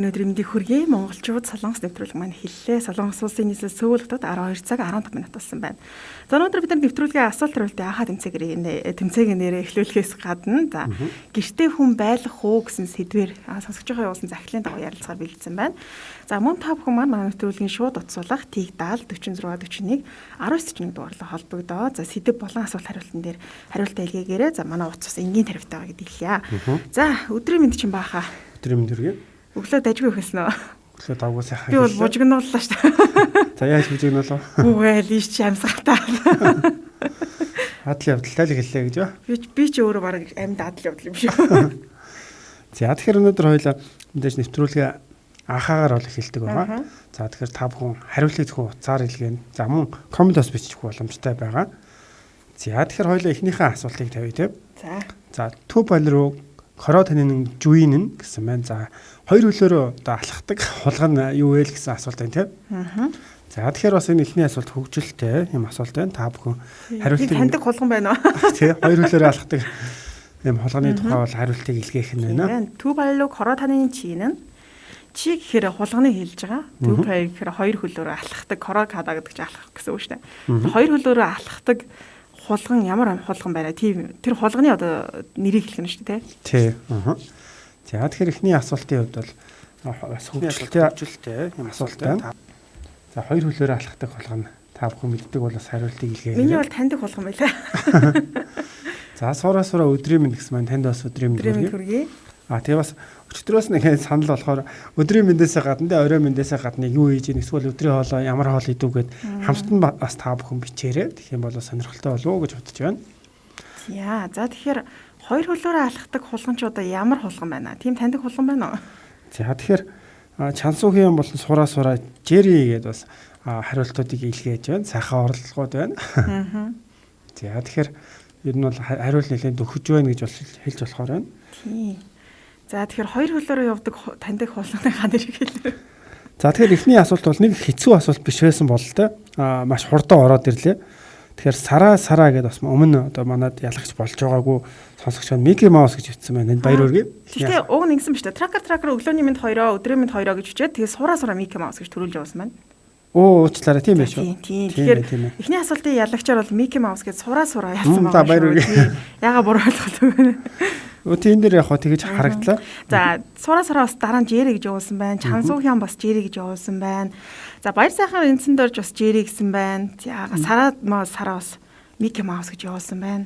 Өнөөдөр мэндийг хүргэе. Монголчууд Солонгос нэвтрүүлэг маань эхэллээ. Солонгос улсын нийслэл Сөүл хотод 12 цаг 15 минут болсон байна. За, өнөөдөр бид нар нэвтрүүлгийн асуулт хариултын ахаа тэмцээгийн нэрээ эхлүүлэхээс гадна, за, гэртээ хүн байлгах уу гэсэн сэдвээр сонсогч байгаа явуулсан захидлын дагуу ярилцахаар бэлдсэн байна. За, мөн та бүхэн маань манай нэвтрүүлгийн шууд утас болох Тэг 70 46 41 19 41 дугаарлаа холбогдоо. За, сэдэв болон асуулт хариултан дээр хариултаа илгээгээрэй. За, манай утас бас энгийн тарифтай байгаа гэдгийг хэлье. За, өдрийн мэнд чинь бааха. Өдрийн мэнд хүргэе. Өглөө дажгүй ихсэн үү? Өглөө давгүй сайхан. Би бол бужигнууллаа шүү дээ. За, яаж бужигнуулав? Үгүй л ийш чи амьсгалтай. Адал явдалтай л эхэллээ гэж ба. Би ч өөрөө баг амьд адал явдал юм шиг. За, тэгэхээр өнөөдөр хоёлаа мэдээж нэвтрүүлгээ анхаагаар бол эхэлдэг байгаа. За, тэгэхээр та бүхэн хариултыг зөвхөн утсаар илгээнэ. За, мөн comment бас бичих боломжтой байгаа. За, тэгэхээр хоёлаа эхнийхээ асуултыг тавья, тийм. За. За, 2 발로 걸어 다니는 주인은 гэсэн байна. За, хоёр хөлөөрөө одоо алхдаг хулган юу вэ л гэсэн асуулт байна, тийм. За, тэгэхээр бас энэ эхний асуулт хөгжилтэй юм асуулт байна. Та бүхэн хариултыг таньдаг хулган байна уу? Тий, хоёр хөлөөрөө алхдаг юм хулганы тухай бол хариултыг илгээх нь байна. 2발로 걸어 다니는 주인은 чи гэхээр хулганыг хэлж байгаа. 2발 гэхээр хоёр хөлөөрөө алхдаг, 걸어 가다 гэдэг чинь алхах гэсэн үг шүү дээ. Хоёр хөлөөрөө алхдаг хулган ямар хулган байна? Тийм, тэр хулганы одоо нэрийг хэлэх нь шүү дээ. Тий. Аа. За, тэгэхээр эхний асуултын хувьд бол бас хөгжилтэй юм асуулт байна. За, хоёр хөлөөрөө алхдаг хулган та бүхэн мэддэг бол бас хариултыг илгээе. Миний бол таньдаг хулган байлаа. За, сураа сураа өдрийн мэнд гэсэн маань танд бас өдрийн мэнд хүргэе. А, тэгээ бас өчигдрөөс нэг санал болохоор өдрийн мэндээсээ гадна тэ оройн мэндээсээ гадна юу хийж ийн, эсвэл өдрийн хоолоо ямар хоол идэв гээд хамтд нь бас та бүхэн бичээрэй. Тэгэх юм бол сонирхолтой болов уу гэж бодож байна. За, тэгэхээр хоёр хөлөөрөө алхдаг хулган ч одоо ямар хулган байна? Тийм таньдаг хулган байна уу? За, тэгэхээр Чансуухийн болон сураа сураа Jerry гэдээ бас хариултуудыг илгээж байна. Сайхан оролдлогод байна. За, тэгэхээр ер нь бол хариулт нэлээд дөхөж байна гэж хэлж болохоор байна. Тийм. За, тэгэхээр хоёр хөлөөрөө явдаг таньдаг хулганы нэрийг хэлээ. За, тэгэхээр эхний асуулт бол нэг хэцүү асуулт биш байсан бололтой. А, маш хурдан ороод ирлээ. Тэгэхээр сараа сараа гэдээ бас өмнө одоо манад ялагч болж байгаагүй сонсогч маань Микки Маус гэж бичсэн байна. Энд баяр хүргэе. Гэхдээ уг нь ингэсэн ба шүү дээ. Tracker tracker өглөөний мэнд хоёроо, өдрийн мэнд хоёроо гэж бичээд, тэгээ сураа сураа Микки Маус гэж төрүүлж явуулсан байна. Оо, уучлаарай, тийм байх шүү. Тийм. Тэгэхээр эхний асуултын ялагчаар бол Микки Маус гэж сураа сураа ялсан байна. За, баяр хүргэе. Яга буруу ойлголт вэ? Тийм дээр яг хоо тэгэж харагдлаа. За, сураа сураа бас дараа нь Jerry гэж явуулсан байна. Чансуухийн бас Jerry гэж явуулсан байна. За, баяр сайхан энэсэн дөрж бас Jerry гэсэн байна. За, сараа маа сараа бас Микки Маус гэж явуулсан байна.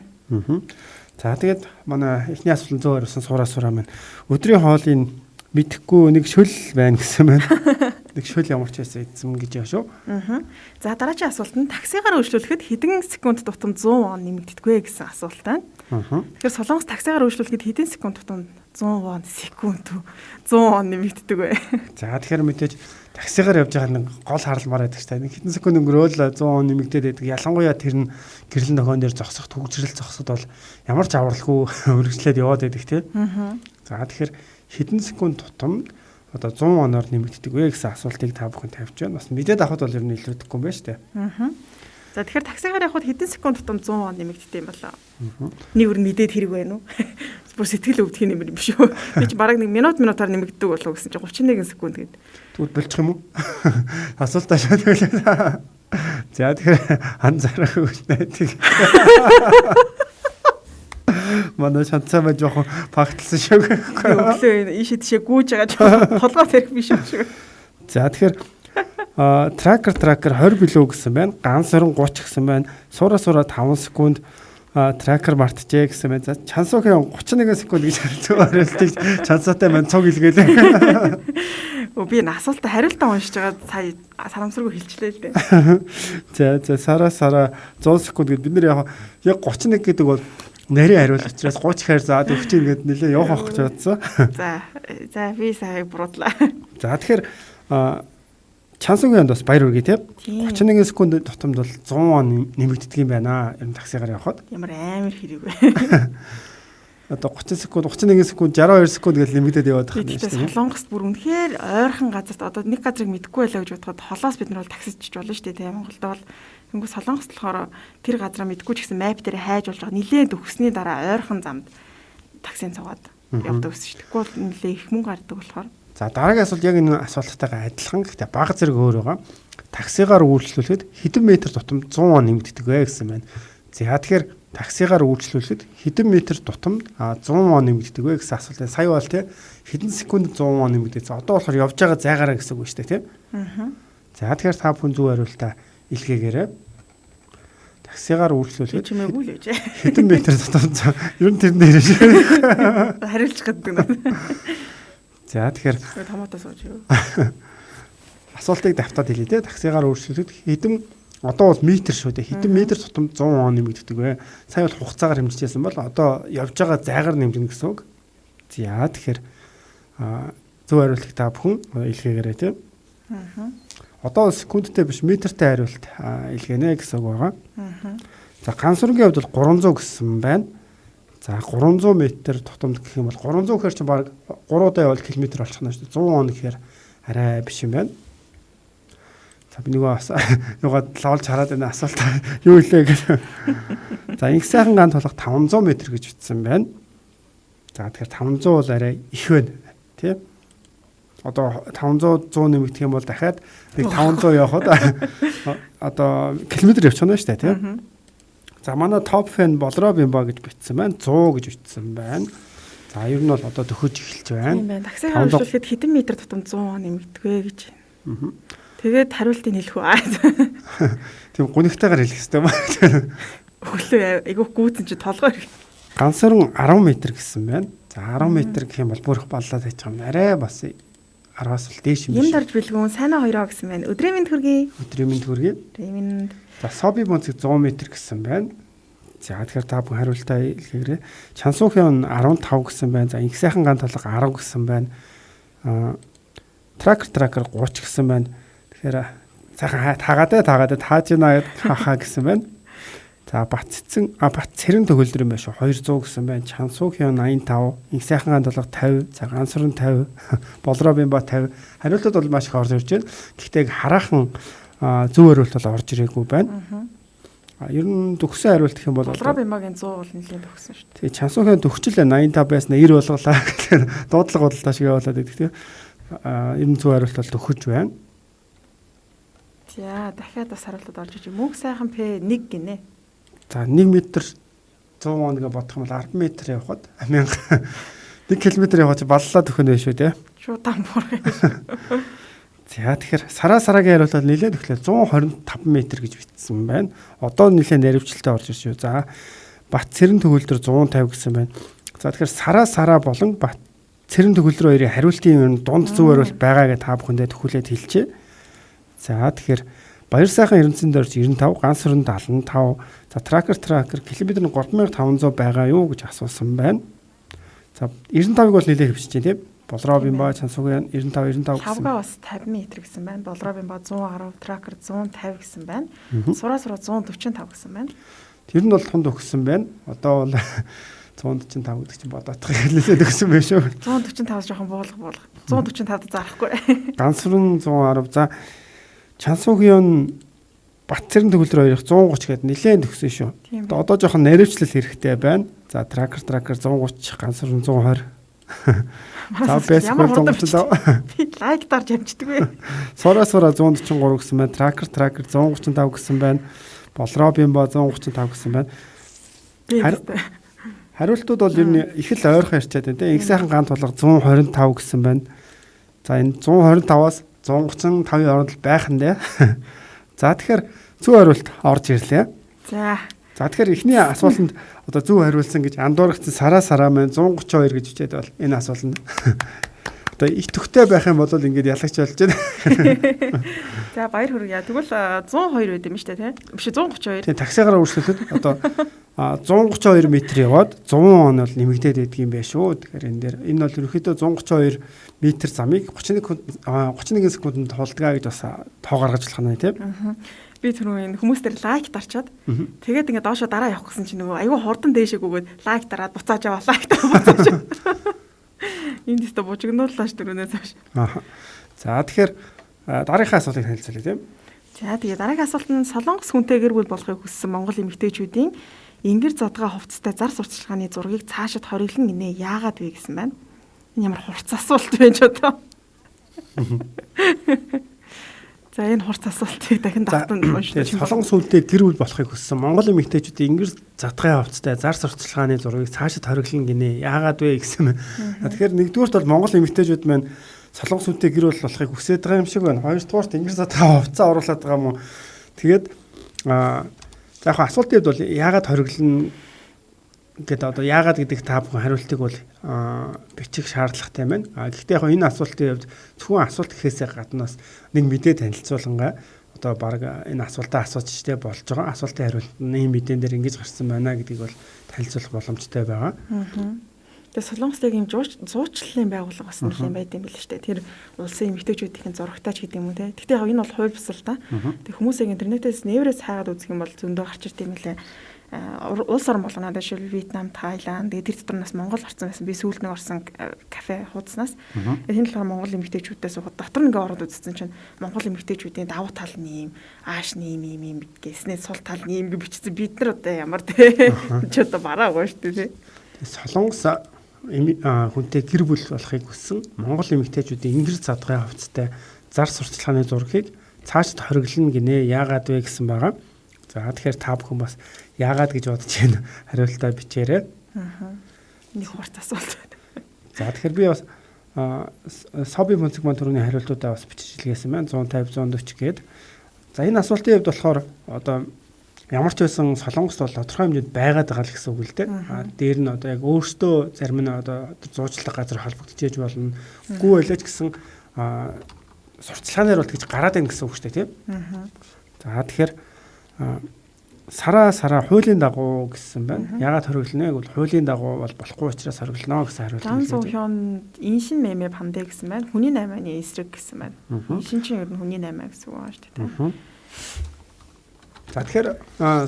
За, тэгээд манай эхний асуулт зөв хариулсан сураа сураа маань өдрийн хоолыг мэдэхгүй, нэг шөл байна гэсэн байна. Нэг шөл ямар ч байсан идсэн гэж яа шүү. За, дараагийн асуулт нь таксигаар үйлчлүүлэхэд хэдэн секунд тутам 100 вон нэмэгддэг вэ гэсэн асуулт байна. Тэгэхээр Солонгос таксигаар үйлчлүүлэхэд хэдэн секунд тутам 100 вон, секунд 100 вон нэмэгддэг вэ? За, тэгэхээр мэдээж таксигаар явж байгаа нэг гол харлмаар байдаг ч та нэг хэдэн секунд өнгөрөөл 100 вон нэмэгдээд байдаг. Ялангуяа тэр нь гэрлэн нохоон дээр зогсох, түгжрэл зогсоход бол ямар ч авралгүй үргэлжлээд яваад байдаг, тий. За, тэгэхээр хэдэн секунд тутам одоо 100 воноор нэмэгддэг вэ гэсэн асуултыг та бүхэн тавьж байна. Бас мэдээд авахд бол ер нь илүүдэхгүй юм байна шүү дээ. За, тэгэхээр таксигаар явхад хэдэн секунд тутам 100 вон нэмэгддэг юм болоо? Нэг үр мэдээд хэрэг байна уу? Бүр сэтгэл өвдөх юм биш үү? Би чи бараг нэг минут минутаар нэмэгддэг болов гэсэн чи 31 секунд гээд. Тэгвэл болчих юм уу? Асуултаа шууд хэлээ. За, тэгэхээр анзаарах үгтэй. Манай шанцаа маа жоохон фактлсан шиг. Өглөө ийшээ тийшээ гүйж байгаа ч толгой тарих биш юм шиг. За, тэгэхээр tracker tracker 20 билүү гэсэн байна. Ганц сорон 30 гэсэн байна. Сураа сураа 5 секунд, tracker мартжээ гэсэн байна. За, Чансуухийн 31 секунд гэж зөв хариултыг чансаатай маань цуг илгээлээ. Өө, би энэ асуултаа хариултаа уншиж байгаа сая сарамсаргүй хэлчлээ л дээ. За, сараа сараа 100 секунд гэд бид нэр яг 31 гэдэг бол нарийн хариулт учраас 30 хаар заад өгч ингээд нэлээ явах авах гэж бодсон. За, би сая буруудлаа. За, тэгэхээр Чансуугийн онд бас баяр хүргэе, тийм. 31 секунд тутамд бол 100 вон нэмэгддэг юм байна. Ер нь таксигаар явхад. Ямар амар хэрэг вэ? Одоо 30 секунд, 31 секунд, 62 секунд гэж нэмэгдээд яваад байгаа юм шүү дээ. Солонгост бүр үнэхээр ойрхон газарт одоо нэг газрыг мэдэхгүй байлаа гэж бодоход холоос бид нар бол таксичж болно шүү дээ, тийм. Монголд бол Тэнгүү Солонгост болохоор тэр газараа мэдэхгүй ч гэсэн map дээр хайж болж байгаа. Нилээн төгссөний дараа ойрхон замд таксин цугаад явдаг гэсэн шүү дээ. Тэгвэл нилээн их мөнгө гардаг болохоор. За дараагийн асуулт яг энэ асуулттайгаа адилхан, гэхдээ бага зэрэг өөр байгаа. Таксигаар үйлчлүүлэхэд хэдэн метр тутамд 100 он нэмэгддэг вэ гэсэн байна. За тэгэхээр таксигаар үйлчлүүлэхэд хэдэн метр тутамд 100 он нэмэгддэг вэ гэсэн асуулт. Сая бол тий хэдэн секунд 100 он нэмэгддэг. Одоо болохоор явж байгаа зайгаараа гэсэн үг шүү дээ тий. За тэгэхээр та бүхэн зөв хариултаа илгээгээрэй. Таксигаар үйлчлүүлэхэд чимээгүй л гэж. Хэдэн метр тутамд ер нь тэр нэр шиг хариулчих гэдэг нь. За тэгэхээр томото сууж юу. Асуултыг давтаад хэлье те. Таксигаар үйлчлүүлэхэд хэдэн одоо бол метр шүү дээ. Хэдэн метр тутамд 100 он нэмэгддэг вэ? Сая бол хугацаагаар хэмжижсэн бол одоо явж байгаа зайгаар нэмэгдэнэ гэсэн үг. За тэгэхээр зөв хариултыг та бүхэн илгээгээрэй те. Одоо секундтэй биш метртэй хариулт илгээнэ гэсэн үг байгаа. За Гансүрэнгийн хувьд бол 300 гэсэн байна. За 300 метр тутамд гэх юм бол 300 гэхээр чинь баг 3 удаа явбал километр болчихно шүү дээ. 100 он гэхээр арай биш юм байна. За би нөгөө юугаа лавлж хараад байна асуулт юу илээ гэх. За инх сайхан ган тулах 500 метр гэж бичсэн байна. За тэгэхээр 500 бол арай их байна тий. Одоо 500 100 нэмэгдэх юм бол дахиад нэг 500 явахад одоо километр явчихна шүү дээ тий. За манай топ фэн Болроо Бимба гэж бичсэн байна. 100 гэж бичсэн байна. За ер нь бол одоо төхөж эхэлж байна. Тийм байна. Таксигаар үйлчлэхэд хэдэн метр тутамд 100 нэмэгддэг вэ гэж. Тэгээд хариултыг хэлэх үү? Тийм гунигтайгаар хэлэх хэрэгтэй байна. Өглөө айгүйх гүйцэн чи толгой. Гансүрэн 10 м гэсэн байна. За 10 м гэх юм бол бүрх баллаад хайчих юм. Арай бас 10-аас л дээш юм шиг. Юм дарж бэлгүүн сайн хоёроо гэсэн байна. Өдрийн мэнд хүргэе. Өдрийн мэнд хүргэе. Өдрийн мэнд. За Соби бонцыг 100 м гэсэн байна. За тэгэхээр та бүхэн хариултаа илгээгээрэй. Чансуухийн 15 гэсэн байна. За инх сайхан ган талга 10 гэсэн байна. Тракер 30 гэсэн байна. Тэгэхээр сайхан таагаад тааж байна хахаа гэсэн байна. За Бат Бат цэрэн төгөлдөр юм байна шүү. 200 гэсэн байна. Чансуухийн 85, инх сайхан ган талга 50, за Гансүрэн 50, Болроо Бимба 50. Хариултууд бол маш их орж ирж байна. Гэхдээ хараахан зөв хариулт бол орж ирээгүй байна. Ер нь төгсөн хариулт гэх юм бол Болроо Бимбагийн 100 бол нэлээд төгсөн шүү дээ. Тэгээ Чансуухийн төгчлээ 85 байсан 90 болголаа гэхээр дуудлага бодолтой шиг явуулаад байдаг тийм. Ер нь зөв хариулт бол төгөж байна. За дахиад бас хариултууд орж иж. Мөнх сайхан П 1 гинэ. За 1 м 100 он гэж бодох юм бол 10 м явхад 1000 1 км явах чи баллаад өгөх нь байх шүү дээ. Шууд тамбуур юм шүү. За тэгэхээр сарагийн хариулт бол нэлээд өглөө 125 м гэж бичсэн байна. Одоо нэлээд наривчлалтай орж ирж шүү. За Бат цэрэн төгөлдөр 150 гэсэн байна. За тэгэхээр сараа болон Бат цэрэн төгөлдөр хоёрын хариултын ер нь дунд зөв хариулт байгаа гэж та бүхэндээ төхүүлээд хэлчихье. За тэгэхээр Баяр сайхан Эрдэнэсэнд дорж 95, Гансүрэн 75, за тракер километр нь 3500 байгаа юу гэж асуусан байна. За 95-ыг бол нэлээд хэвчиж байна тийм. Болроо Бимба Чансуугийн 95 гэсэн. Лавга бас 50 м гэсэн байна. Болроо Бимба 110, тракер 150 гэсэн байна. Сураа 145 гэсэн байна. Тэр нь бол тунд өгсөн байна. Одоо бол 145 гэдэг чинь бодоодох нэлээд өгсөн байх шүү. 145 жоохон буулга. 145-д зарахгүй. Гансүрэн 110. За Чансуугийн Бат цэрэн төгөлдөр хоёрох 130 гээд нэлээд төгсөн шүү. Одоо жоохон наривчлал хэрэгтэй байна. За тракер 130, Гансүрэн 120. За бэс 135. Би лайк дарж амждаггүй. Сураа 143 гэсэн байна. Тракер 135 гэсэн байна. Болроо Бимба 135 гэсэн байна. Хариултууд бол ер нь их л ойрхон ярьчаад байна те. Инх сайхан ган тулга 125 гэсэн байна. За энэ 125-аас 135-ын оронд л байх нь дээ. За тэгэхээр зөв хариулт орж ирлээ. За. За тэгэхээр эхний асуултанд одоо зөв хариулсан гэж андуургдсан сараа маань 132 гэж бичээд бол энэ асуултанд одоо итгэвтэй байх юм бол ингээд ялагч болж байна. За баяр хүргье. Тэгвэл 102 байд юм шүү дээ, тий? Биш 132. Тийм таксигаар үйлчлэхэд одоо 132 м яваад 100 он бол нэмэгдээд байдаг юм байна шүү. Тэгэхээр энэ дээр энэ бол ерөнхийдөө 132 м замыг 31 секундэд тулдгаа гэж бас тоо гаргаж болох нь тийм. Би түрүү энэ хүмүүс дээр лайк дарчаад тэгээд ингээд доошо дараа явах гэсэн чинь нөгөө айгүй хурдан дээшээ гүгээд лайк дараад буцааж аваа, лайк дараад буцааж аваа. Энд тест бужигнууллаа ш түрүүнээс хойш. Аа. За тэгэхээр дараагийнхаа асуултыг танилцуулъя тийм. За тэгээ дараагийн асуулт нь Солонгос хүнтэй гэр бүл болохыг хүссэн Монгол эмэгтэйчүүдийн ингэр задгаа хувцастай зар сурталчилгааны зургийг цаашид хориглон гинэ яагаад вэ гэсэн байна. Энэ ямар хурц асуулт вэ ч одоо. За энэ хурц асуултыг дахин давтан уншиж. Солонгос хүнтэй гэр бүл болохыг хүссэн Монгол эмэгтэйчүүдийн ингэр задгай хувцастай зар сурталчилгааны зургийг цаашид хориглон гинэ. Яагаад вэ гэсэн. Тэгэхээр нэгдүгüүрт бол Монгол эмэгтэйчүүд маань солонгос хүнтэй гэр бүл болохыг хүсэж байгаа юм шиг байна. Хоёрдугаарт ингэр задгай хувцас оруулаад байгаа юм уу? Тэгээд за яг асуултын хувьд бол яагаад хориглоно гэдэг одоо яагаад гэдэг та бүхэн хариултыг бол бичих шаардлагатай байна. Гэхдээ яг энэ асуултын хувьд зөвхөн асуулт гэхээсээ гадна бас нэг мэдээ танилцуулангаа одоо баг энэ асуултаа асууж штэ болж байгаа. Асуултын хариулт нь энэ мэдээн дээр ингэж гарсан байна гэдгийг бол танилцуулах боломжтой байгаа. Тэгээ Солонгост яг ийм зуучлалын байгууллага бас нэлээд байд юм билээ шүү дээ. Тэр улсын эмэгтэйчүүдийн зурагтай ч гэдэг юм уу те. Гэхдээ яг энэ бол хууль бус л та. Тэг хүмүүс яг интернетээс нээврээс хайгаад үзэх юм бол зөндөө гарч ирд юм лээ. Улс орон болгоноо жишээл Вьетнам, Таиланд, тэгээ тэр дотор нас Монгол орсон байсан. Би сүүлд нэг орсон кафе хуудаснаас. Тэгээ энэ болохоор Монгол эмэгтэйчүүдээс дотор ингээ ороод үзсэн чинь Монгол эмэгтэйчүүдийн давуу тал нь ийм, ааш нь ийм ийм ийм гэснээр сул тал нь ийм гэж бичсэн. Бид нар одоо ямар те чи одоо бараагүй шүү дээ. Солонгос хүнтэй гэр бүл болохыг хүссэн Монгол эмэгтэйчүүдийн ингэр задгай хувцастай зар сурталчилгааны зургийг цаашид хориглоно гинэ. Яагаад вэ гэсэн байгаа. За тэгэхээр та бүхэн бас яагаад гэж бодож байна хариултаа бичээрэй. Нэг хурц асуулт байна. За тэгэхээр би бас Соби Мөнцөг маань түрүүний хариултуудаа бас бичиж илгээсэн байна. 150 140 гээд. За энэ асуултын хувьд болохоор одоо ямар ч байсан Солонгост бол тодорхой хэмжээнд байгаад байгаа л гэсэн үг л дээ. А дээр нь одоо яг өөртөө зарим нь одоо зуучлах газар холбогдож болно. Үгүй байлаа ч гэсэн сурталчилгаанаар бол тэгж гараад байна гэсэн үг шүү дээ, тийм. За тэгэхээр сараа сараа хуулийн дагуу гэсэн байна. Ягаад хориглоно гэвэл хуулийн дагуу бол болохгүй учраас хориглоно гэсэн хариулт хэлээ. Зан иншин мэмэ пандэ гэсэн байна. Хүний наймааны эсрэг гэсэн байна. Иншин чинь ер нь хүний наймаа гэсэн үг байгаа шүү дээ. За тэгэхээр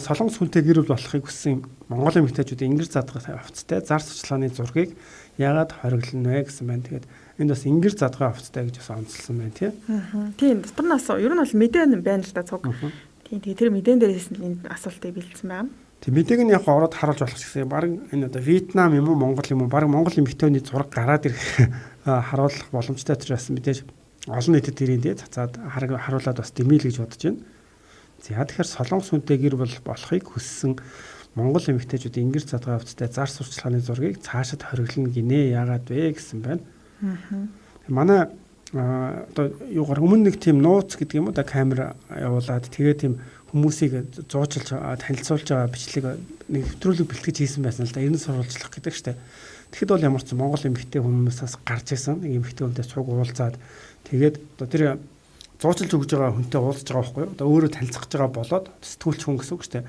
Солонгос хүнтэй гэр бүл болохыг хүссэн Монгол эмэгтэйчүүдийн ингэр задгай хувцастай зар сурталчилгааны зургийг яагаад хориглоно вэ гэсэн байна. Тэгээд энд бас ингэр задгай хувцастай гэж бас онцлсан байна тийм. Тийм дотор нь бас ер нь бол мэдээ байна л да цуг. Тийм тэгээ тэр мэдээн дээрээс нь энэ асуултыг бэлдсэн байна. Тийм мэдээг нь яг ороод харуулж болох гэсэн. Бараг энэ одоо Вьетнам юм уу Монгол юм уу бараг Монгол эмэгтэйний зураг гараад ирэх харуулах боломжтой учраас мэдээж олон нийтэд тэрийн тий цацаад харуулад бас дэмийл гэж бодож байна. За тэгэхээр Солонгос хүнтэй гэр бүл болохыг хүссэн Монгол эмэгтэйчүүдийн ингэр задгай хувцастай зар сурталчилгааны зургийг цаашид хориглоно гинэ. Яагаад вэ гэсэн байна. Манай одоо юугаар өмнө нэг тийм нууц гэдэг юм уу да камер явуулаад тэгээ тийм хүмүүсийг зуучилж танилцуулж байгаа бичлэг нэг нэвтрүүлэг бэлтгэж хийсэн байсан л да. Эрен сурвалжлах гэдэг штэ. Тэгэхэд бол ямар ч Монгол эмэгтэй хүмүүсээс гарч исэн. Нэг эмэгтэй хүнтэй цуг уулзаад тэгээд одоо тэр зуучилж өгж байгаа хүнтэй уулзж байгаа байхгүй юу? Одоо өөрөө танилцах гэж байгаа болоод сэтгүүлч хүн гэсэн үг штэ.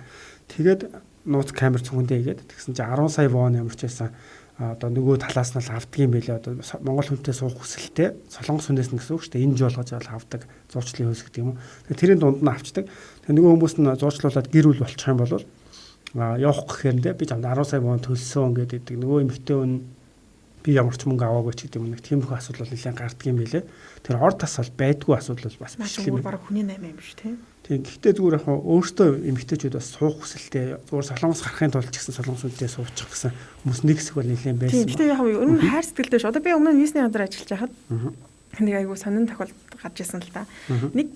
Тэгээд нууц камер цүнхэндээ хийгээд тэгсэн чинь 10 сая вон ямар ч байсан одоо нөгөө талаас нь л авдаг юм байлээ. Одоо Монгол хүнтэй суух хүсэлтэй Солонгос хүнээс нь гэсэн үг шүү дээ. Энэ жолгож авдаг зуучлалын хөлс гэдэг юм уу. Тэгээ тэрийн дунд нь авчдаг. Тэгээ нөгөө хүмүүс нь зуучлуулад гэр бүл болчих юм бол явах гэхэрэндээ би чамд 10 сая вон төлсөн гэдэг. Нөгөө эмэгтэй хүн би ямар ч мөнгө аваагүй ч гэдэг юм нэг тиймэрхүү асуудал бол нэлээд гардаг юм байлээ. Тэр ор тас бол байдгүй асуудал бол бас биш юм. Бараг хүний 8 юм биш тийм. Тийм. Гэхдээ зүгээр яг өөртөө эмэгтэйчүүд бас суух хүсэлтэй зүгээр Солонгос гарахын тулд ч гэсэн Солонгос хүнтэй суучих гэсэн хүмүүс нэг хэсэг бол нэлээд байсан. Тийм. Гэхдээ яг өмнө хайр сэтгэлтэй ш. Одоо би өмнө нь визний газар ажиллаж байхад нэг айгүй сонин тохиолдол гарч ирсэн л та. Нэг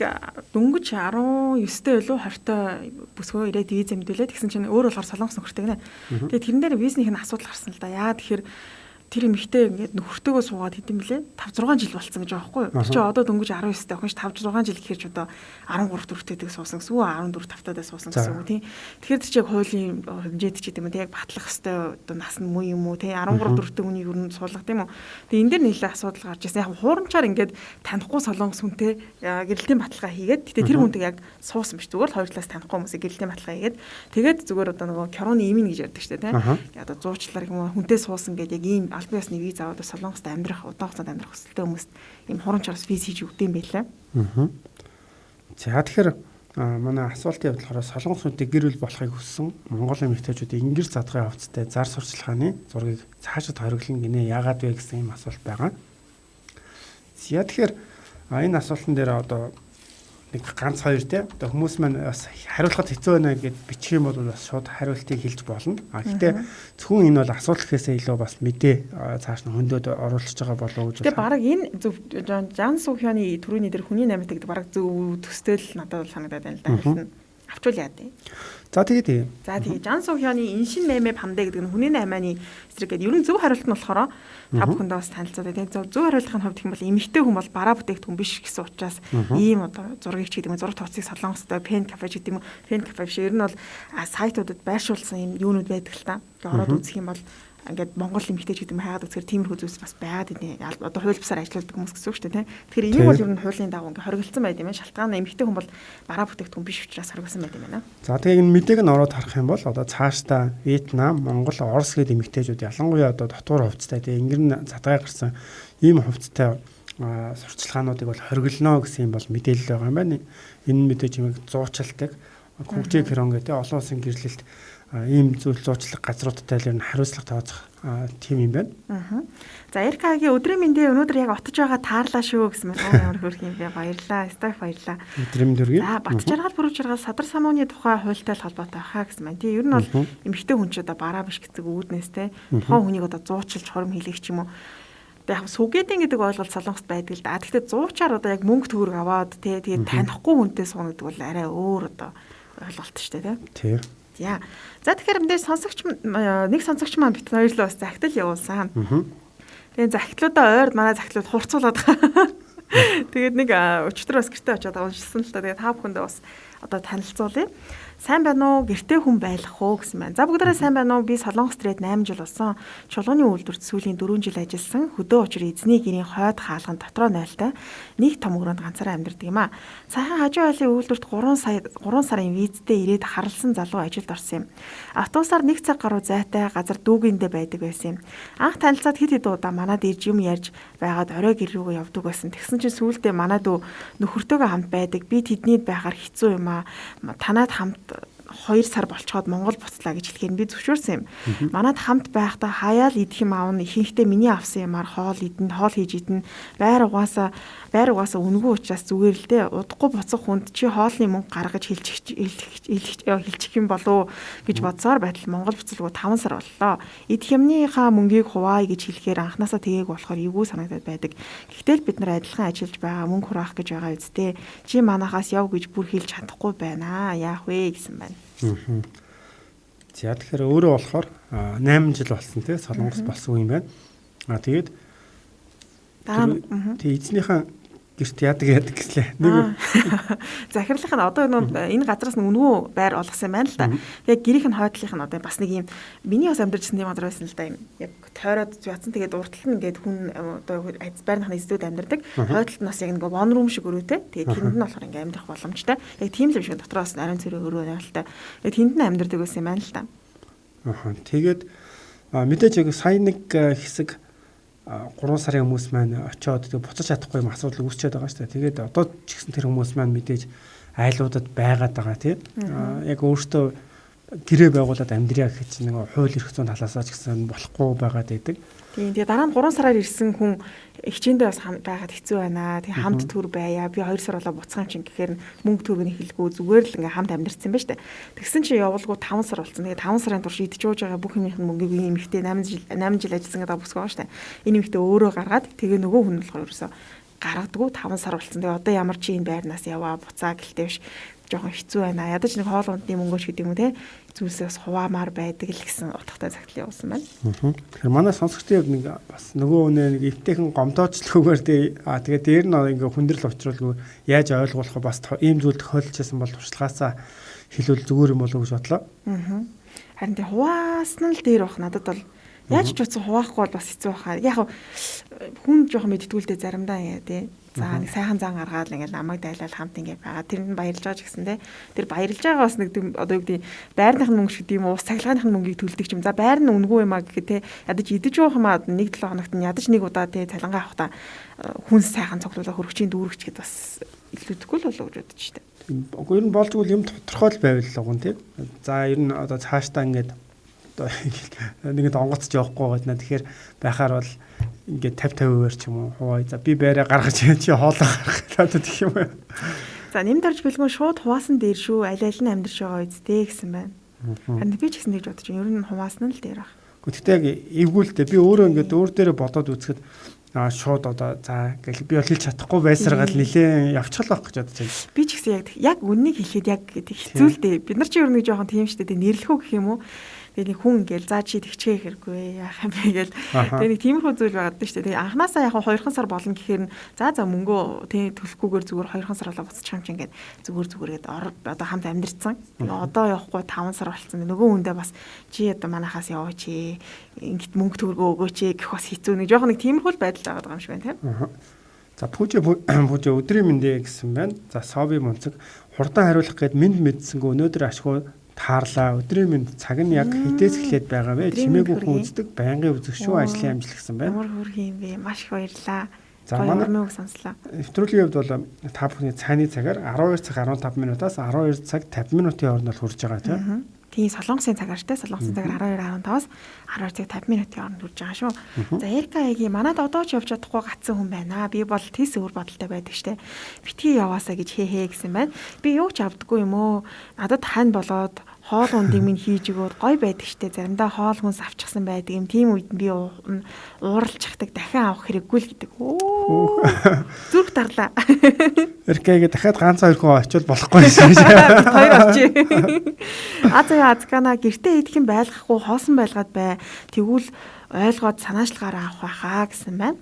дөнгөж 19-тэй илүү 20-той бүсгүй ирээд виз мэдүүлээ. Тэгсэн чинь өөр болохоор Солонгос нөхөртэй гинэ. Тэгээ тэрэн дээр визнийх нь асуудал гарсан л да. Яа тэгэхээр тэр эмэгтэй ингээд нөхөртөөгөө суугаад хэдэн блэ 5 6 жил болцсон гэж байгаа байхгүй юу. Тэр чинь одоо дөнгөж 19 тэй охин ш 5 6 жил гэхээр ч одоо 13 4-тэйг суусан гэсэн үг 14 5-таа суусан гэсэн үг тийм. Тэгэхээр тэр чинь яг хуулийн хэмжээд ч гэдэг юм уу яг батлах хэвээр одоо нас нь муу юм уу тийм 13 4-тэй хүнийг ер нь суулгах тийм үү. Тэгээ энэ дээр нэлээд асуудал гарч ирсэн. Яг хуурамчаар ингээд танихгүй солонгос хүнтэй гэрэлтийн баталгаа хийгээд гэтээ тэр хүнтэй яг суусан биш зүгээр л хоёр талаас танихгүй хүмүүсийг гэрэлтийн баталгаа хийгээд тэгээд зүгээр одоо нөгөө короны имэн гэж ярьдаг шүү дээ тийм. Одоо зуучлалаар юм уу хүнтэй суусан гэдэг яг ийм албан ёсны виз аваад Солонгост амьдрах удаан хугацаанд амьдрах хүсэлтэй хүмүүст ийм хуурамчаар виз хийж өгдөг юм байлаа. За тэгэхээр манай асуултын явдал болохоор Солонгос хүнтэй гэр бүл болохыг хүссэн Монгол эмэгтэйчүүдийн ингэр задгай хувцастай зар сурталчилгааны зургийг цаашид хориглоно гинэ яагаад вэ гэсэн ийм асуулт байгаа. За тэгэхээр энэ асуултан дээр одоо Нэг ганц хоёр те одоо хүмүүс маань бас хариулахад хэцүү байна гэд бичих юм бол бас шууд хариултыг хэлж болно. А гэхдээ зөвхөн энэ бол асуудал гэхээсээ илүү бас мэдээ цааш нь хөндөд оруулж байгаа болов уу гэж. Тэгээ бараг энэ зөв Жан Сухёны түрүүний дээр хүний намтай гэдэг бараг зөв төстэй л надад бол санагдаад байна л да. Авчвал яа дээ. За тэгээ тэгээ. За тэгээ Жан Сухёны иншин наймэ памдэ гэдэг нь хүний наймааны эсрэг гэдэг. Ер нь зөв хариулт нь болохоор та бүхэндээ бас танилцаад тийм зөв хариултын хувьд гэх юм бол эмэгтэй хүн бол бараа бүтээгдэхүүн биш гэсэн учраас ийм одоо зургийг ч гэдэг юм зураг тооцыг Солонгостой пен кафе ч гэдэг юм пен кафе биш. Ер нь бол сайтуудад байршуулсан ийм юунууд байдаг л та. Тэгээ ороод үзэх юм бол ингээд Монгол эмэгтэй ч гэдэг юм хайгаад үзэхээр тиймэрхүү зүйлс бас байгаад идэв. Одоо хууль бусаар ажилладаг хүмүүс гэсэн үг шүү дээ, тийм. Тэгэхээр энийг бол ер нь хуулийн дагуу ингээд хоригдсан байд юм байна. Шалтгаан нь эмэгтэй хүн бол бараа бүтээгдэхүүн биш учраас хоригдсан байд юм байна. За тэгээ энэ мэдээг нь ороод харах юм бол одоо цаашдаа Вьетнам, Монгол, Орос гэдэг эмэгтэйчүүд ялангуяа одоо дотуур хувцастай тэгээ ингэр нь задгай гарсан ийм хувцастай сурчлагаануудыг бол хориглоно гэсэн юм бол мэдээлэл байгаа юм байна. Энэ мэдээж юм зуучилдаг. Күгжээ Керон гэдэг олон улсын гэрлэлт ийм зүйл зуучлах газруудтай л ер нь хариуцлага тооцох тийм юм байна. За РК-гийн өдрийн мэндээ өнөөдөр яг отож байгаа таарлаа шүү гэсэн байна. Ямар хөөрх юм бэ? Баярлаа. Стаф баярлаа. Өдрийн мэнд хүргэе. За Батжаргал бүрүү жаргал садар самууны тухай хуультай л холбоотой хаа гэсэн байна. Тийм ер нь бол эмэгтэй хүн ч одоо бараа биш гэсэн үүднээс те. Тухайн хүнийг одоо зуучилж хурим хийлгэх ч юм уу. Яг сүгэдэн гэдэг ойлголт Солонгост байдаг л да. Тэгэхдээ зуучаар одоо яг мөнгө төгрөг аваад те тэгээд танихгүй хүнтэй сууна гэдэг бол арай өөр одоо ойлголт шүү дээ те. Тийм. За. За тэгэхээр мэдээж сонсогч нэг сонсогч маань бит хоёр л бас захидал явуулсан. Тэгээ захидлуудаа ойр манай захидлууд хурцуулаад байгаа. Тэгээд нэг өчтөр бас гэртээ очиод уншсан л та. Тэгээд та бүхэндээ бас одоо танилцуулъя. Сайн байна уу? Гэртээ хүн байлгах уу гэсэн байна. За бүгдээрээ сайн байна уу? Би Солонгос ирээд 8 жил болсон. Чулууны үйлдвэрт сүүлийн 4 жил ажилласан. Хөдөө учир эзний гэрийн хойд хаалган дотроо нойлтой нэг том өрөөнд ганцаараа амьдардаг юм а. Сайхан хажуу айлын үйлдвэрт 3 сарын визтэй ирээд харалсан залуу ажилд орсон юм. Автобусаар 1 цаг гаруй зайтай газар дүүгиндээ байдаг байсан юм. Анх танилцаад хэд хэд удаа манад ирж юм ярьж байгаад орой гэр рүүгээ явдаг байсан. Тэгсэн чинь сүүлдээ манай дүү нөхөртөөгөө хамт байдаг. Би тэднийд байхаар хэцүү юм а. Танаад хамт 2 сар болцоход Монгол буцлаа гэж хэлэхээр би зөвшөөрсөн юм. Манад хамт байхдаа хаяал идэх юм аавна ихэнхдээ миний авсан юмар хоол идэн, хоол хийж идэн, байр угаасаа үнэгүй учраас зүгээр л дээ. Удахгүй буцах хүнд чи хоолны мөнгө гаргаж хэлчих юм болов гэж бодсоор байтал Монгол буцалгүй 5 сар боллоо. Идэх юмныхаа мөнгийг хуваая гэж хэлэхээр анханасаа тэгээг болохоор эвгүй санагдаад байдаг. Гэхдээ л бид нар адилхан ажиллаж байгаа мөнгө хураах гэж байгаа үсттэй. Чи манахаас яв гэж бүр хэлж чадахгүй байна. Яах вэ гэсэн байна. За тэгэхээр өөрөө болохоор 8 жил болсон тий Солонгос болсон юм байна. А тэгээд тий эзнийхэн гэрт яадаг гэслээ. Нэг захирлынх нь одоо энэ газраас нь үнэгүй байр олгосон юм байна л да. Тэгээ гэрийнх нь хойдлынх нь одоо бас нэг юм миний бас амьдарчсан тийм газар байсан л да юм. Яг тойроод зяцсан тэгээд уртал нь ингээд хүн одоо байрных нь эздүүд амьдардаг. Хойдлолт нь бас яг нэг one room шиг өрөөтэй. Тэгээд тэнд нь болохоор ингээд амьдрах боломжтой. Яг тийм л юм шиг дотроос ариун цэрэг өрөө навалтай. Тэгээд тэнд нь амьдардаг байсан юм байна л да. Аха. Тэгээд мэдээж яг сая нэг хэсэг 3 сарын хүмүүс маань очиод тэг буцаж чадахгүй юм асуудал үүсчээд байгаа шүү дээ. Тэгээд одоо ч гэсэн тэр хүмүүс маань мэдээж айлуудад байгаад байгаа тийм. Яг өөртөө гэрээ байгуулад амьдрья гэх чинь нэг хууль эрх зүйн талаасаа ч гэсэн болохгүй байгаад байдаг. Тийм. Тэгээ дараа нь 3 сараар ирсэн хүн хичээндээ бас байгаад хэцүү байна. Тэгээ хамт төр байя. Би 2 сар болоо буцах юм чинь гэхээр мөнгө төгрөг хэлгүй зүгээр л ингээ хамт амьдэрсэн байж таа. Тэгсэн чинь явуулгүй 5 сар болсон. Тэгээ 5 сарын турш идэж ууж байгаа бүх юмных нь мөнгийг ийм эмэгтэй 8 жил ажилласан гэдэг бүсгүй байгаа штэ. Энэ эмэгтэй өөрөө гаргаад тэгээ нөгөө хүн болохоор ерөөсөө гаргадаггүй 5 сар болсон. Тэгээ одоо ямар чи энэ байрнаас яваа буцаа гэлтэй биш жоохон хэцүү байна. Ядаж нэг хоол ундны мөнгөч гэдэг юм те зүйлсээс хуваамаар байдаг л гэсэн утгатай загтал явуулсан байна. Тэгэхээр манай сонсогчдын хувьд нэг бас нөгөө үнэ нэг эвтэйхэн гомдоочлохгүйгээр тэгээ дээр нь ингээ хүндрэл учруулгүй яаж ойлгуулах вэ бас ийм зүйл тохиолдчихсан бол туршлагаасаа хэлвэл зүгээр юм болов уу гэж бодлоо. Харин тэг хуваасан л дээр бах надад бол яаж ч утсан хуваахгүй бол бас хэцүү баха. Яг хүн жоохон мэдтгүүлдэ заримдаа яа тий. За нэг сайхан зан гаргаад ингээл намайг дайлал хамт ингээд байгаа. Тэрэнд нь баярлж байгаа ч гэсэн те. Тэр баярлж байгаа бас нэг одоо юу гэдэг байрных нь мөнгө шиг тийм уус цахилгааных нь мөнгийг төлдөг юм. За байр нь үнэгүй юм а гэхэд те. Ядаж идэж уух юм а 1-7 хоногт нь ядаж нэг удаа те цалингаа авахдаа хүнс сайхан цуглуулаа хөрөгчийн дүүрэгч гэд бас илүүдэхгүй л болоо гэж бодож штэ. Үгүй ер нь болжгүй юм тодорхой л байвал луган те. За ер нь одоо цаашдаа ингээд одоо нэгэнд онгоцож явахгүй байна. Тэгэхээр байхаар бол ингээд 50-50%-аар ч юм уу хуваа. За би байраа гаргаж чи хоолоо гаргах одоо гэх юм уу. За нэмд орж бэлгүүн шууд хуваасан дээр шүү. Аль аль нь амьдарч байгаа үсттэй гэсэн байна. Харин би ч гэсэн тэгж бодож байна. Ер нь хуваасан нь л дээр баг. Гэхдээ яг эвгүй л дээ. Би өөрөө ингээд өөр дээрээ бодоод үзэхэд шууд одоо за гэл би бол хэлж чадахгүй байсаргаал нилээн явчихлаа байх гэж бодож байна. Би ч гэсэн яг үннийг хэлэхэд яг хэцүү л дээ. Бид нар ч ер нь жоохон тийм шүү дээ. Нэрлэх үү гэх юм уу? Тэгээ нэг хүн ингээл за чи тэгчгээ хэрэггүй яах юм бэ гээл. Тэгээ нэг тиймэрхүү зүйл байгаад байна шүү дээ. Тэгээ анханасаа яг 2 сар болно гэхээр нь за мөнгөө тий төлөхгүйгээр зүгээр 2 сар болоо буцчих юм чинь ингээд зүгээр гээд одоо хамт амьдэрсэн. Тэгээ одоо явахгүй 5 сар болцсон. Нөгөө хүндээ бас чи одоо манахаас яваач ингээд мөнгө төгрөгөө өгөөч гэх бас хэцүү нэг жоохон нэг тиймэрхүү байдал байгаа юм шиг байна тийм. За пүүжээ өдрийн мэндэ гэсэн байна. За Сови мунцаг хурдан хариулах гээд мэд мэдсэнгүү өнөөдөр ашгүй таарлаа. Өдрийн мэнд цаг нь яг хитээс эхлээд байгаа вэ? Чимээгүй хүн үздэг, байнгын үзэх шүү ажлын амжилт гэсэн байна. Ямар хөөрхөн юм бэ? Маш их баярлалаа. За манай үг сонслоо. Нэвтрүүлгийн хувьд бол та бүхний цайны цагаар 12 цаг 15 минутаас 12 цаг 50 минутын хооронд бол хүрж байгаа тийм. Тийм Солонгосын цагаар штэ Солонгосын цагаар 12:15-аас 12 цаг 50 минутын хооронд хүрж байгаа шүү. За Эрика аягийн манад одоо ч явж чадахгүй гацсан хүн байна. Би бол тэс өөр бодолтой байдаг штэ. Битгий яваасаа гэж хээ хээ гэсэн байна. Би юу ч авдаггүй юм уу? Надад хань болоод хоол ундыг минь хийж өгөөд гой байдаг штэ. Заримдаа хоол хүнс авчихсан байдаг юм. Тийм үед би ууралчихдаг. Дахин авах хэрэггүй л гэдэг. Оо. Зүрх дарлаа. Эркэгээ дахиад ганц хоёр хүн очивол болохгүй юм шиг. Хоёр очие. Азаа азгана гэртээ идэх юм байлгахгүй хоосон байлгаад бай. Тэгвэл ойлгоод санаачлагаар авах байхаа гэсэн байна.